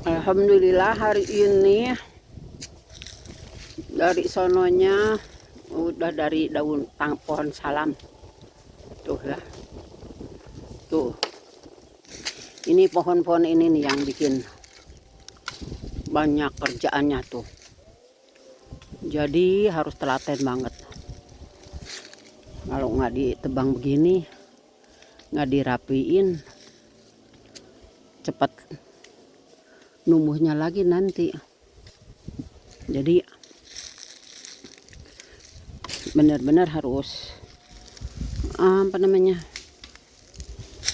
Alhamdulillah hari ini dari sononya udah dari daun pohon salam tuh ya, tuh ini pohon-pohon ini nih yang bikin banyak kerjaannya tuh, jadi harus telaten banget. Kalau nggak ditebang begini, nggak dirapiin, cepat numbuhnya lagi nanti. Jadi benar-benar harus apa namanya,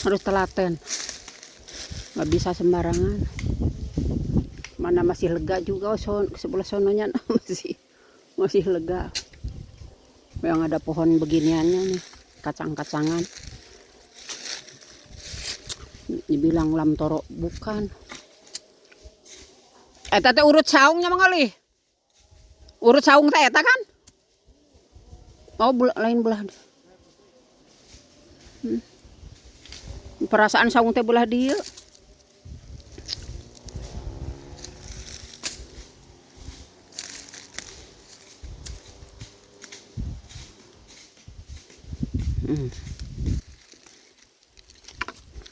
harus telaten, nggak bisa sembarangan. Mana masih lega juga sebelah sononya masih lega. Yang ada pohon beginiannya nih, kacang-kacangan. Dibilang lamtoro bukan. Eta teh urut saungnya Mang Ali. Urut saung teh eta kan? Oh, lain belah. Perasaan saung teh belah dia.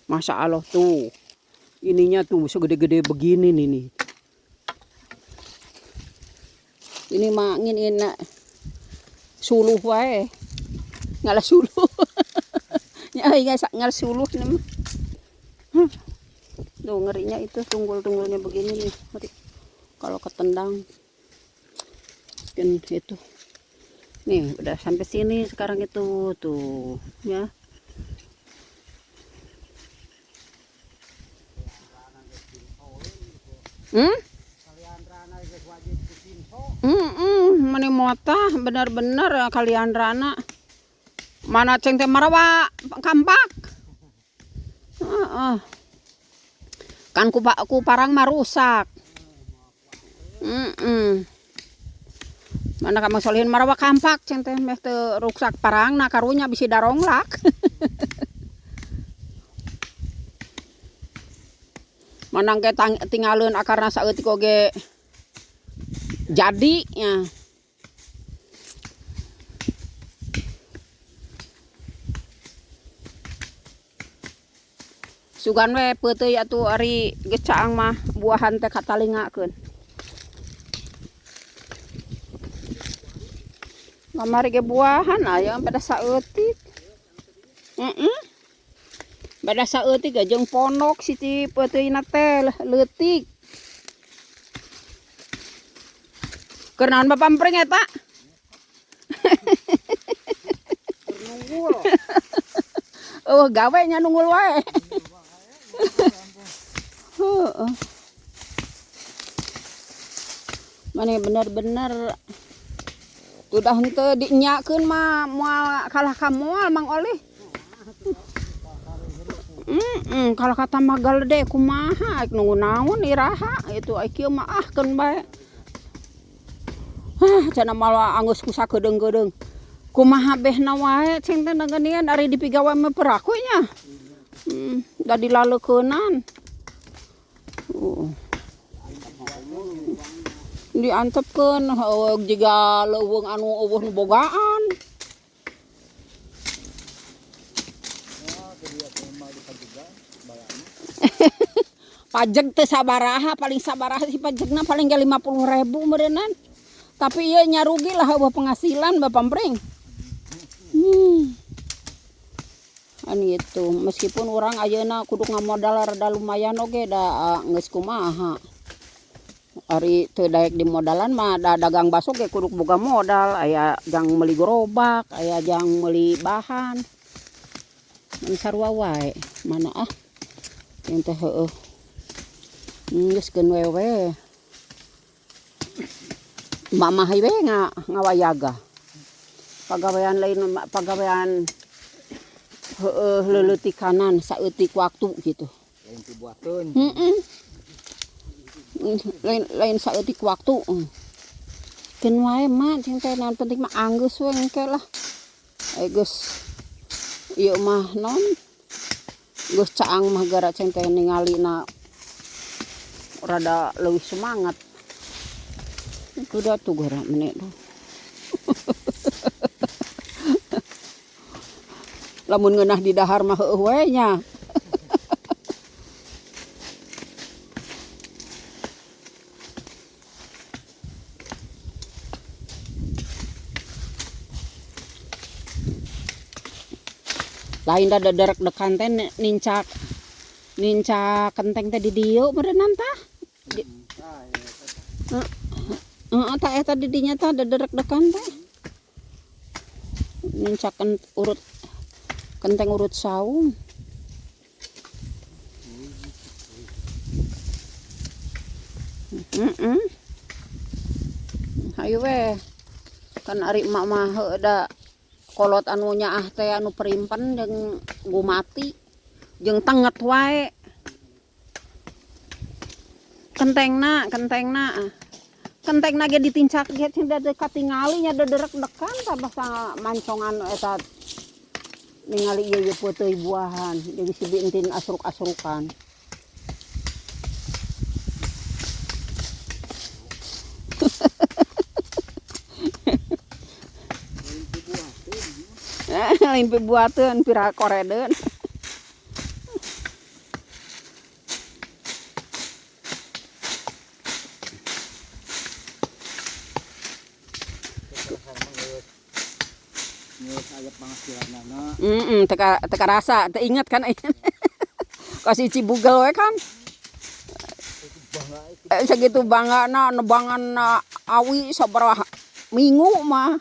Masya Allah tuh. Ininya tuh segede-gede begini nih nih. Ini mah nginin suluh wae. Ngalah suluh. Ya ngalah suluh ini mah. Tuh ngerinya itu tunggul-tunggulnya begini nih. Ngeri. Kalau ketendang. Mungkin itu. Nih udah sampai sini sekarang itu tuh ya. Mani mota benar-benar kalian rana. Mana ceng teh marawa kampak. Heeh. Kan ku parang mah rusak. Mana kamu solihin marawa kampak ceng teh meh teu ruksak parangna karunya bisi daronglak. Mana ge tinggalin akarna saeutik oge jadi ya. Sugan we peuteuy atuh ari geus caang mah buahan teh katalingakeun. Kamari ge buahan aya pada saeutik. Pada saeutik ge jeung pondok si peuteuyna teh leutik. Keur naon Bapak Empring eta? Keur nunggul. Oh, gawe nya nunggul wae. Heeh. Mane bener-bener udah henteu dinyakeun mah moal kalah ka moal Mang Olih. Kalau kata magal deh kumaha aik nunggu naon iraha itu aik kieu mah ah keun bae. Hah, cenah malah anggeus ku sakedeung-kedeung. Kumaha behna wae cing teh geuningan ari dipigawe mah peraku nya. Da dilaleukeunnan. Diantepkeun heueuh jiga leuweung anu eueuh nu bogaan. Pajeg teu sabaraha, paling sabaraha sih pajegna paling ge 50.000 meureunnan. Tapi ieu nya rugi lah eueuh penghasilan Bapak Empring. Kan gitu. Meskipun urang ayeuna kudu ngamodal rada lumayan oge da geus kumaha. Ari teu daek di modalan mah da dagang baso ge kudu boga modal, aya jang meuli gerobak, aya jang meuli bahan. Mun sarua wae, mana ah. Yang teh heueuh. Geus keun wewe. Mamah we ngawayaga. Pagawean lain pagawean heueuh leuleutikanan saeutik waktu gitu. Lain dibuateun. Lain saeutik waktu. Keun wae mah cing teh naon penting mah anggeus we engke lah. Ai geus ieu mah naon? Geus caang mah gara cing teh ningalina Rada leuwih semangat. Itu dah tuh gerak menit tuh. Lamun ngeunah di dahar mah heueuh we nya. Lain da dederek dekan teh nincak nincak kenteng teh di dieu meureunnan tah. Tah, eta. Heeh, tah eta di dinya tah dederek dekan teh. Nincak urut kenteng urut saung. Heeh. Hayu we. Kan ari emak mah heueuh da kolot anu nyaah teh anu perimpen jeung gumati jeung tenget wae. Kentengna, kentengna. Kentengna ge ditincak ge da katingali nya dederek dekan tah basa mancongan eta ningali ieu ieu peuteuy buahan jeung si Bintin asruk-asrukan. Lain pibuateun. Lain pibuateun pira koredeun. Teu mah geus geus aya penghasilanana. Heeh, teu teu karasa, teu inget kan. Kos Ici bugel we kan. Itu bangga itu. Eh, segitu banggana nebangan awi sabaraha minggu mah.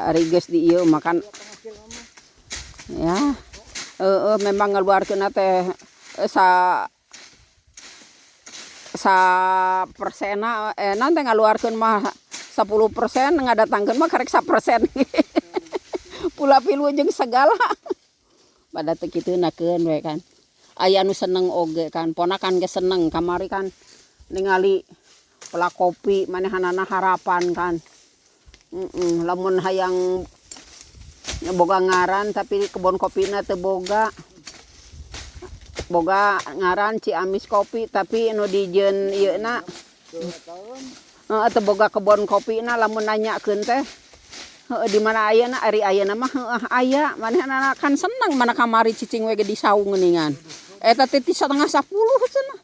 Ari geus di ieu mah kan Aya penghasilan mah. ya. Heeh, memang ngeluarkeunna teh sa sa persena naon teh ngaluarkeun mah 10% ngadatangkeun mah karek 1%. Pula pilu jeung segala. Pada teu kitu nakeun we kan. Aya nu seneng oge kan, ponakan ge seneng kamari kan ningali pelak kopi manehanana harapan kan. Heeh, lamun hayang boga ngaran tapi kebon kopina teu boga. Boga ngaran Ciamis Kopi tapi nu dijieun ieu na Teu taeun. heeh teu boga kebon kopina lamun nanyakeun teh heueuh di mana ayeuna ari ayeuna mah heueuh aya manehanana kan seneng mana kamari cicing we ge di saung geuningan. Eta teh ti 9.30 cenah.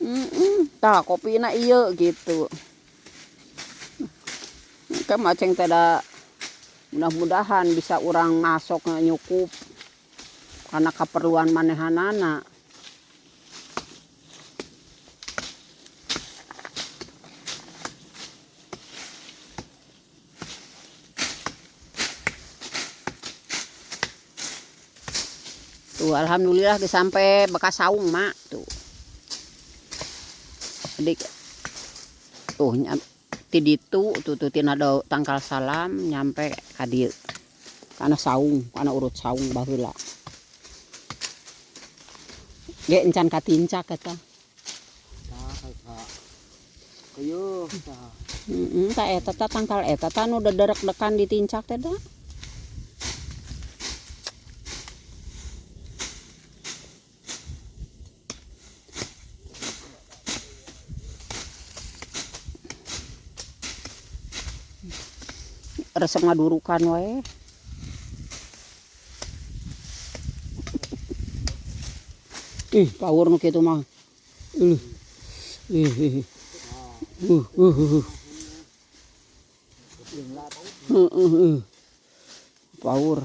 Heeh, tah kopina ieu gitu. Ke maceng teh da mudah-mudahan bisa urang masuk nyukup karena keperluan manehanana. Tuh alhamdulillah geus sampai bekas saung mak tuh. Adik tuh ti ditu tuh tuh tina tangkal salam nyampe ka dieu. Kana saung, kana urut saung baheula. Ge encan katincak eta. Tah ka keyeuh tah. Heeh, tah eta tah tangkal eta tah nu dederek-dekan ditincak teh da. Resep ngadurukan wae. Ih, power nu kitu mah. Ih, ih, ih. Heeh, heeh. Power.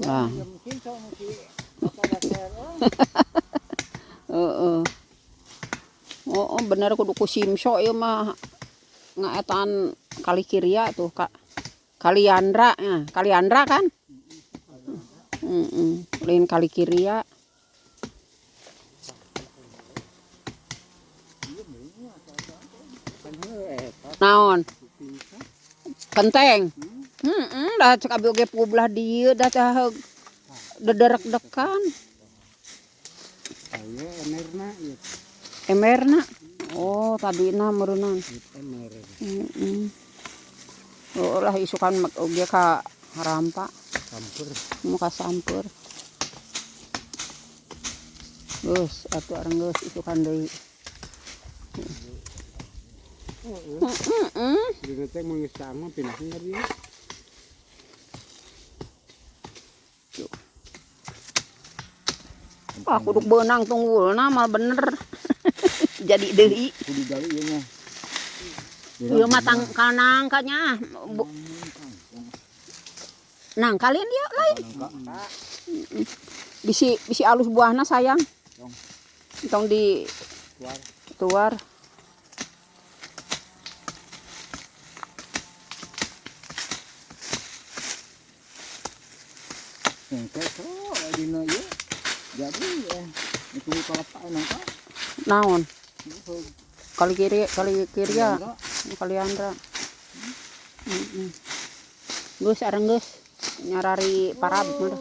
Nah. Heeh. Oh, bener kudu ku simso ieu mah ngaetaan kali kiria tuh Kak. Kaliandra, ya. Kaliandra kan? Heeh, lain kali kiria. Naon? Kenteng. Heeh, dah cek abi oge pubelah dieu dah tah dederek-dekan. Aya emerna ieu. Emerna. Oh, tadina meureunnan. Emer. Heeh. Oh lah isukan oge ka Rampa. Sampur. Muka sampur. Geus atuh areng geus isukan deui. Heeh. Dina teh mun geus caang mah pindahkeun ka dieu. Ah, kuduk beunang tunggulna mal bener. Jadi deui. Kudu digali ieu nya. Ieu mah tang kanang nya. Nang kalian dia lain. Bisi bisi alus buahna sayang. Tong. Tong di tuar. Engke so dina ieu. Jadi itu kalepak nangka. Naon? Kali kiri ya. Kaliandra. Heeh. Geus areng geus nyarari parab mah.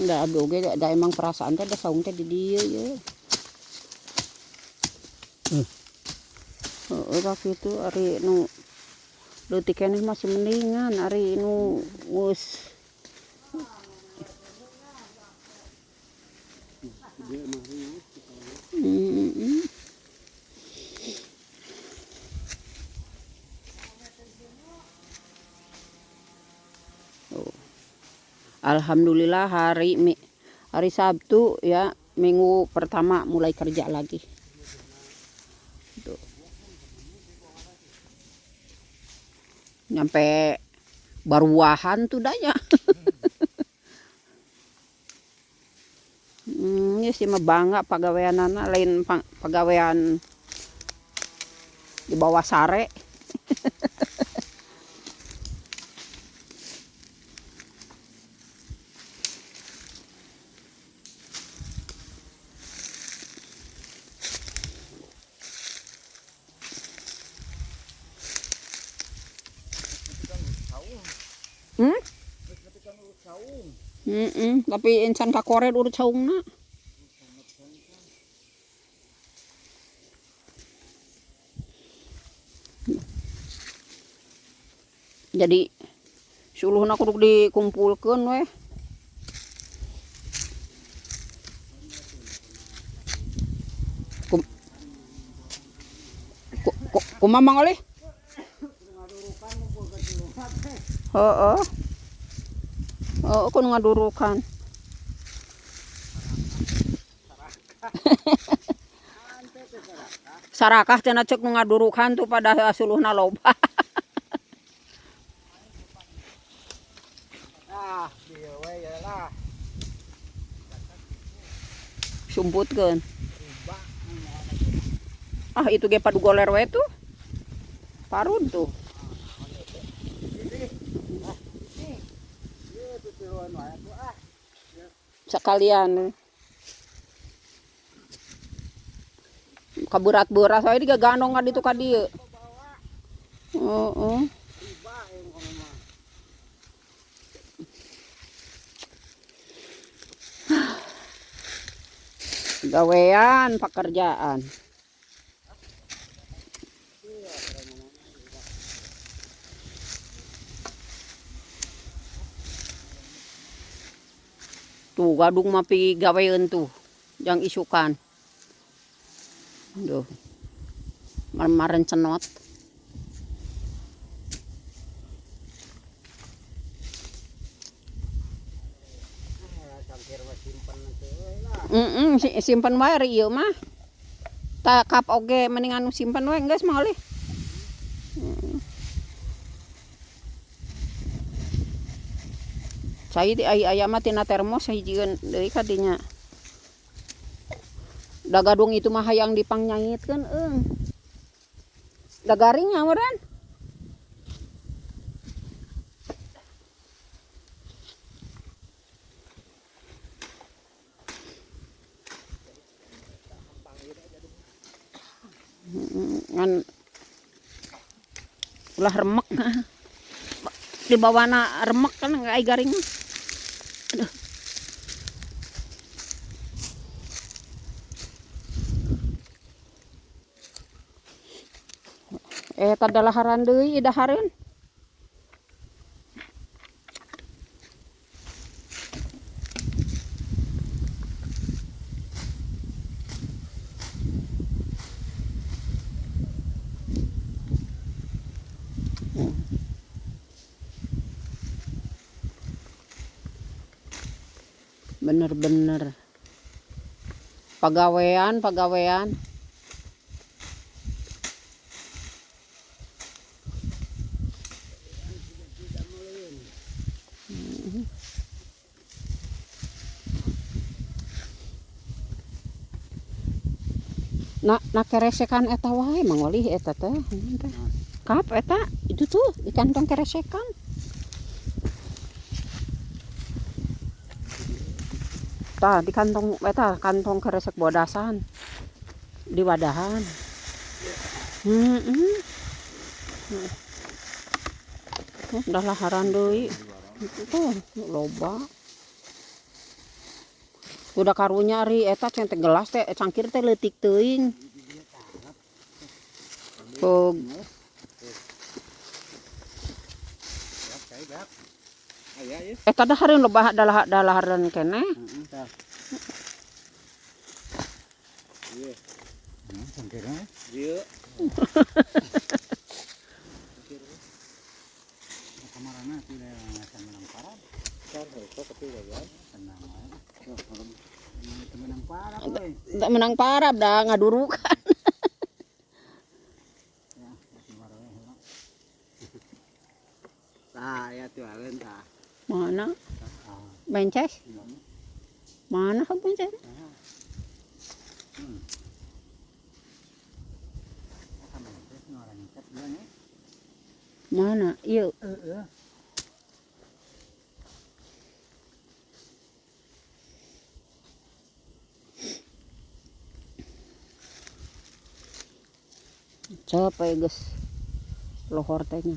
Da abdi oge da emang perasaan teh da saung teh di dieu ye. Heeh tah kitu ari nu leutik keneh masih mendingan ari nu geus. Oh. Alhamdulillah hari Sabtu ya, minggu pertama mulai kerja lagi. Tuh. Nyampe baruahan tuh dah ya. Ini sih mah bangga pagawean anak lain pagawean di bawah sare. Hmm? Tapi insan kakoret urut saungna. Jadi suluhna kudu dikumpulkeun weh. Kumaha Mang Oleh? Heeh. Heeh, kudu ngadurukan. Sarakah cenah cek nu ngadurukan tuh pada suluhna loba. Ah, dieu we ya lah. Sumputkeun. Ah, itu ge padu goler we tuh. Parun tuh. Sekalian. Kaberat-berat saya digagandong ka ditu ka dieu. Heeh. Gawean pekerjaan. Tuh gadung mah pi gawean tuh jang isukan. Duh. Marmaren cenot. Simpen wae ari ieu mah. Ta kap oge mendingan nu simpen wae geus mah oleh. Cai di ai aya mah tina termos hijieun deui ka dinya. Da gadung itu mah hayang dipangnyangitkeun eung. Da garing ngawuran. Ngan ulah remek. Dibawana remek kan ai garing mah. Aduh. Eta dalaharan deui dahareun. Bener-bener pagawean, pagawean. Na keresekan eta wae Mang Oli eta teh. Kap eta itu tuh di kantong keresekan. Tah di kantong eta kantong keresek bodasan. Di wadahan. Heeh. Udah laharan deui. Tuh loba. Udah karunya ari eta ceng teh gelas teh cangkir teh leutik teuing. Tuh. Eta dahareun loba dalahareun keneh. Heeh, tah. Ieu. Cangkirna. Ieu. Kamarana tidak menang parab. Kan heuh tapi ya. Tenang wae. Menang parab euy. Teu menang parab da ngadurukan. Ya, tah ya tuh alen tah. Mana? Bences? Mana heuh bences? Mana? Ieu. Heeh. Capek geus lohor teh nya.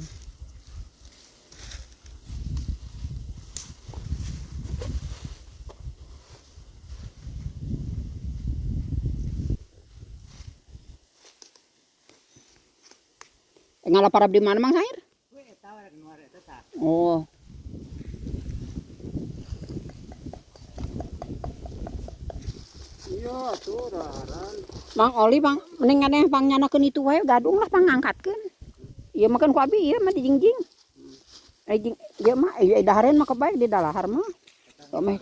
Ngalaparab di mana Mang Sair? Oh. Iya tuh daharan. Mang Oli pang mending nganeh pang nyanakeun itu wae gadung lah pang ngangkatkeun. Ieu mah kan ku abi ieu mah dijingjing. Jing ieu mah ieu dahareun mah kebae di dalahar mah. Tuh meh.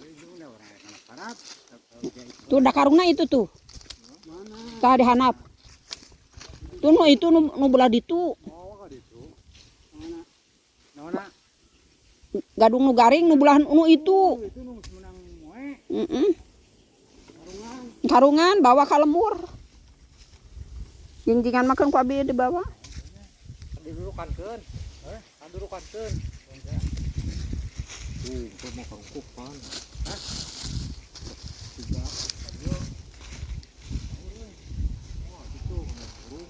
Tuh da karungna itu tuh. Tah di handap. Tuh nu itu nu belah ditu. Oh, ka ditu. Mana? Gadung nu garing nu belah nu itu. Itu nu menang moe. Heeh. Karungan bawa ka lembur. Jingjingan makan ku abi dibawa. Didurukankeun. Heh, didurukankeun. Tuh, itu mau karungkupan. Hah? Tiga. Wah, itu burung.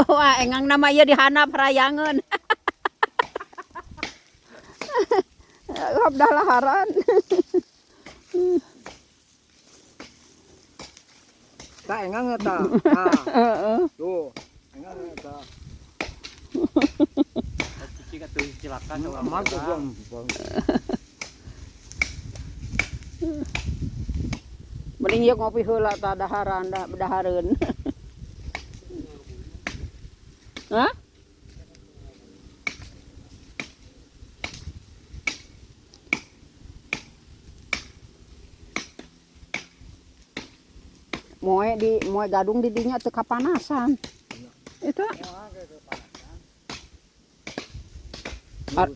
Wah, engang nama ieu dihandap rayangeun. Hop dalaharan. Tah engang eta. Tah. Heeh. Tuh, engang eta. Cicing atuh silakan Aman tuh bang. Mending ieu ngopi heula tah daharan dah dahareun. Hah? Moe di moe gadung di dinya teu kapanasan. Eta Hah?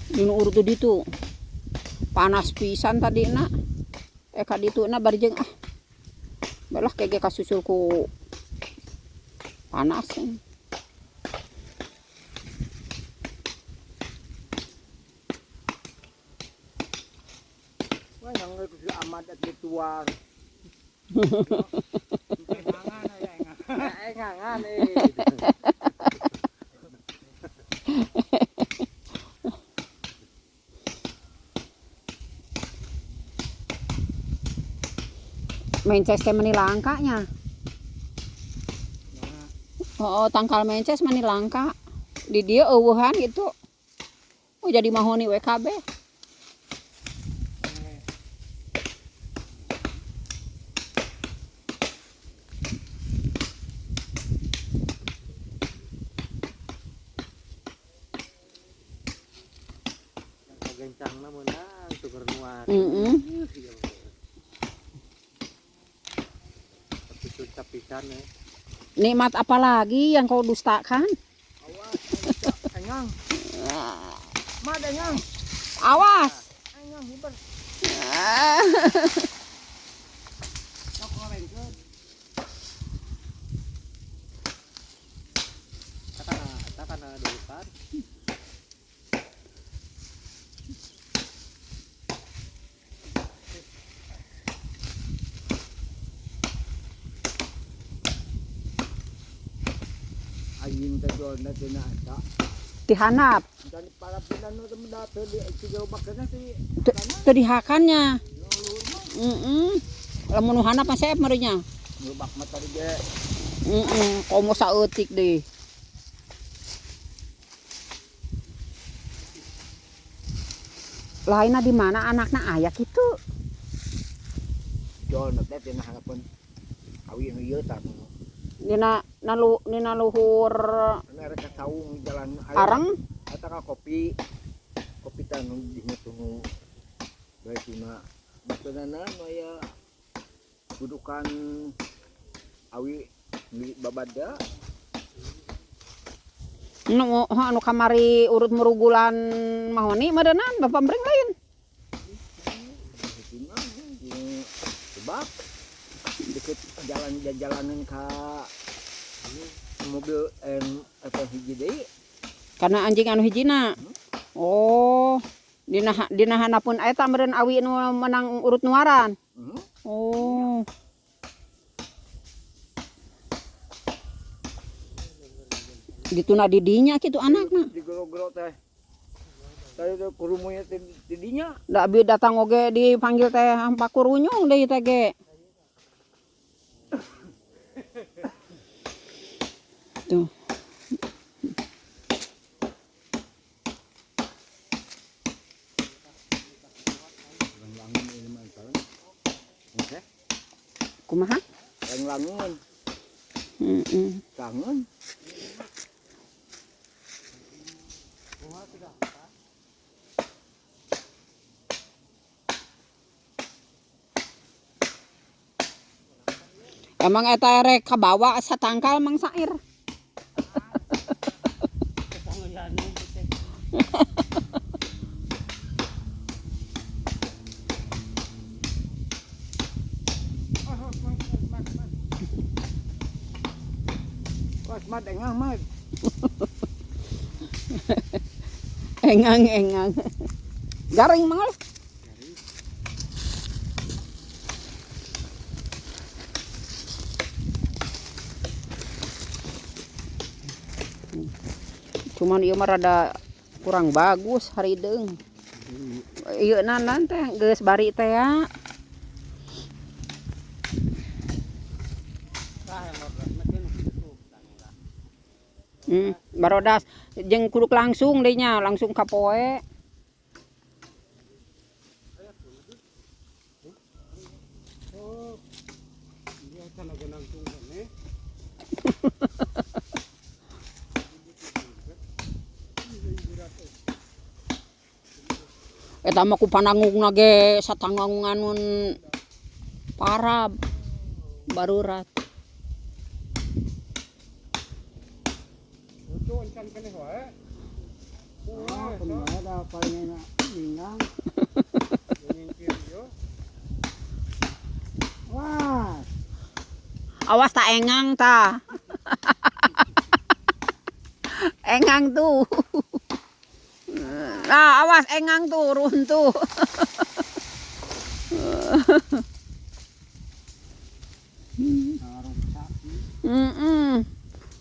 Dinu urut ditu. Panas pisan tadi na. Ka ditu na bari jeung ah. Balah kege kasusul ku Panas. Wah, yang kudu amat at tuar. Engangan aya engangan. Engangan eh. Mences teh meni langkanya. Oh, tangkal mences meni langka. Di dieu eueuhan gitu. Oh, jadi mahoni WKB. Gancangna meunang tuker nuar. Heeh. Tapi cucap pisan ya. Nikmat apa lagi yang kau dustakan? Awas, engang. Mad engang. Awas. Engang hiber. Sok gorengkeun. Eta kana duitan. Anjing teh jualna tina eta. Dihanap. Dan para pilan nu teh dapet di tiga bakana si Teu dihakannya. Heeh. Lamun nu hanap mah seep meureunnya. Ngelubak mah tadi ge. Heeh, komo saeutik deui. Lainna di mana anakna aya kitu. Jualna teh tina harapan awi nu ieu tah. Dina nalu dina luhur Anu erek ka saung jalan aya. areng Eta ka kopi. Kopi tah nu dinya tuh nu bae tina. Batunana nu aya dudukan awi milik babada. Nu anu kamari urut murugulan mahoni meureunnan bapak bring lain. Tina di sebab deket jalan jalanan ka mobil atau hiji deui. Karena anjing anu hijina. Oh, dina dina hanapun eta meureun awi nu menang urut nuaran. Hmm. Oh. Dituna di dinya kitu anakna. Di gero-gero teh. Tadi teh kurumunya teh di dinya. Da abi datang oge dipanggil teh hampa kurunyung deui teh ge. Tuh. Langlangun ini mah sareng. Oke. Kumaha? Langlangun, Heeh. kangen. Emang eta rek kabawa satangkal Mang Sair. Was mah engang mah. Engang engang. Garing Mang. Cuman ieu mah rada kurang bagus harideung. Ieu nanan teh geus bari teh ya. Barodas jeung kuduk langsung deui nya, langsung ka poe. Oh. Dia kana nangtung keneh. Eta mah ku panangungna ge satanggunganun parab barurat. Lucu encan keneh wae. Ah, kumaha da paling enak ninggang. Nyingkir yo. Wah, Awas tak engang ta. Engang tuh. Nah, awas engang tuh runtuh.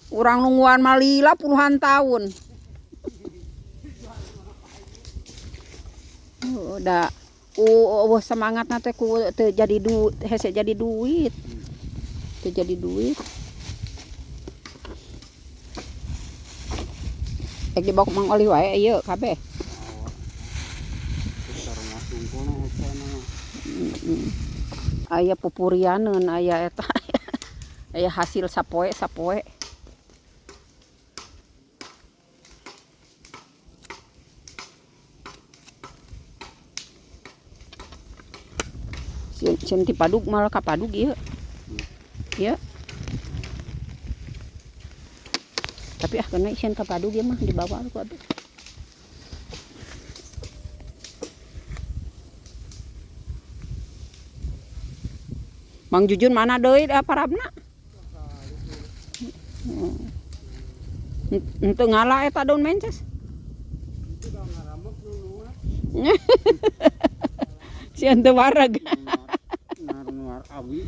Urang nungguan malila puluhan tahun. Udah semangat teh ku teu jadi duit, hese jadi duit. Teu jadi duit. Ek dibawa Mang Oli wae ieu kabeh. Aya pupurianeun aya eta. Aya hasil sapoe-sapoe. Sieun ti padug malah ka padug ieu. Ieu. Tapi ah kena sieun ka padug ieu mah dibawa ku abdi. Mang Jujun mana deui parabna? Henteu ngala eta daun mences. Sieun teu wareg. Awi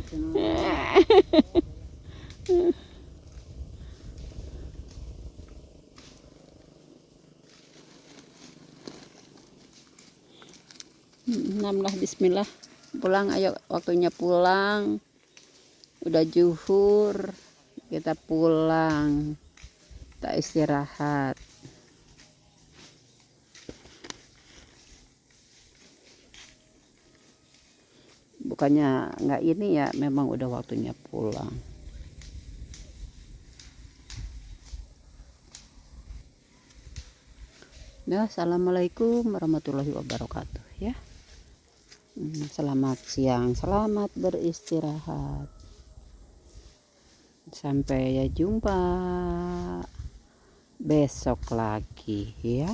Enam lah, bismillah. Pulang, ayo waktunya pulang. Udah juhur, kita pulang. Kita istirahat. Bukannya nggak ini ya, memang udah waktunya pulang. Nah, assalamualaikum warahmatullahi wabarakatuh ya. Selamat siang, selamat beristirahat. Sampai ya jumpa besok lagi ya.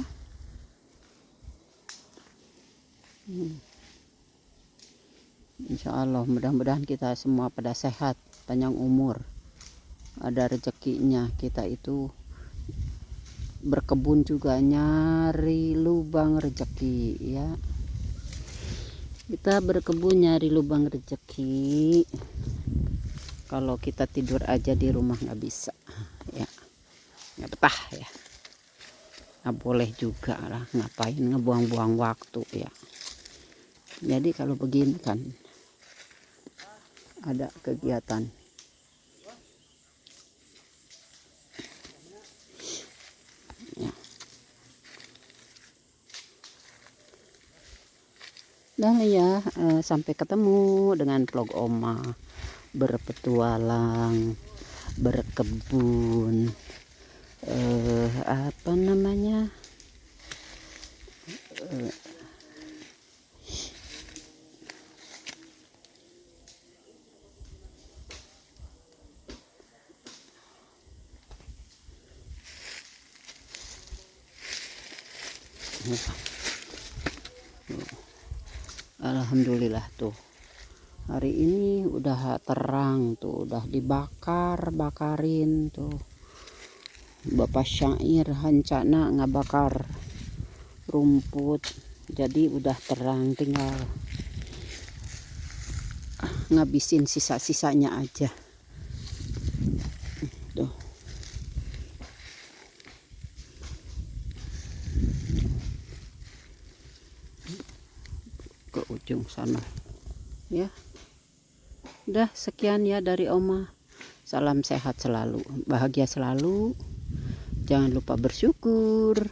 Insya Allah mudah-mudahan kita semua pada sehat, panjang umur, ada rezekinya. Kita itu berkebun juga nyari lubang rezeki ya. Kita berkebun nyari lubang rezeki. Kalau kita tidur aja di rumah nggak bisa ya, nggak betah ya, nggak boleh juga lah, ngapain ngebuang-buang waktu ya. Jadi kalau begini kan ada kegiatan. Ya. Dan ya, sampai ketemu dengan vlog Oma berpetualang, berkebun, apa namanya, alhamdulillah tuh hari ini udah terang tuh, udah dibakar-bakarin tuh. Bapak Syair hancana ngabakar rumput, jadi udah terang, tinggal ngabisin sisa-sisanya aja tuh. Ke ujung sana ya. Udah sekian ya dari Oma. Salam sehat selalu, bahagia selalu. Jangan lupa bersyukur.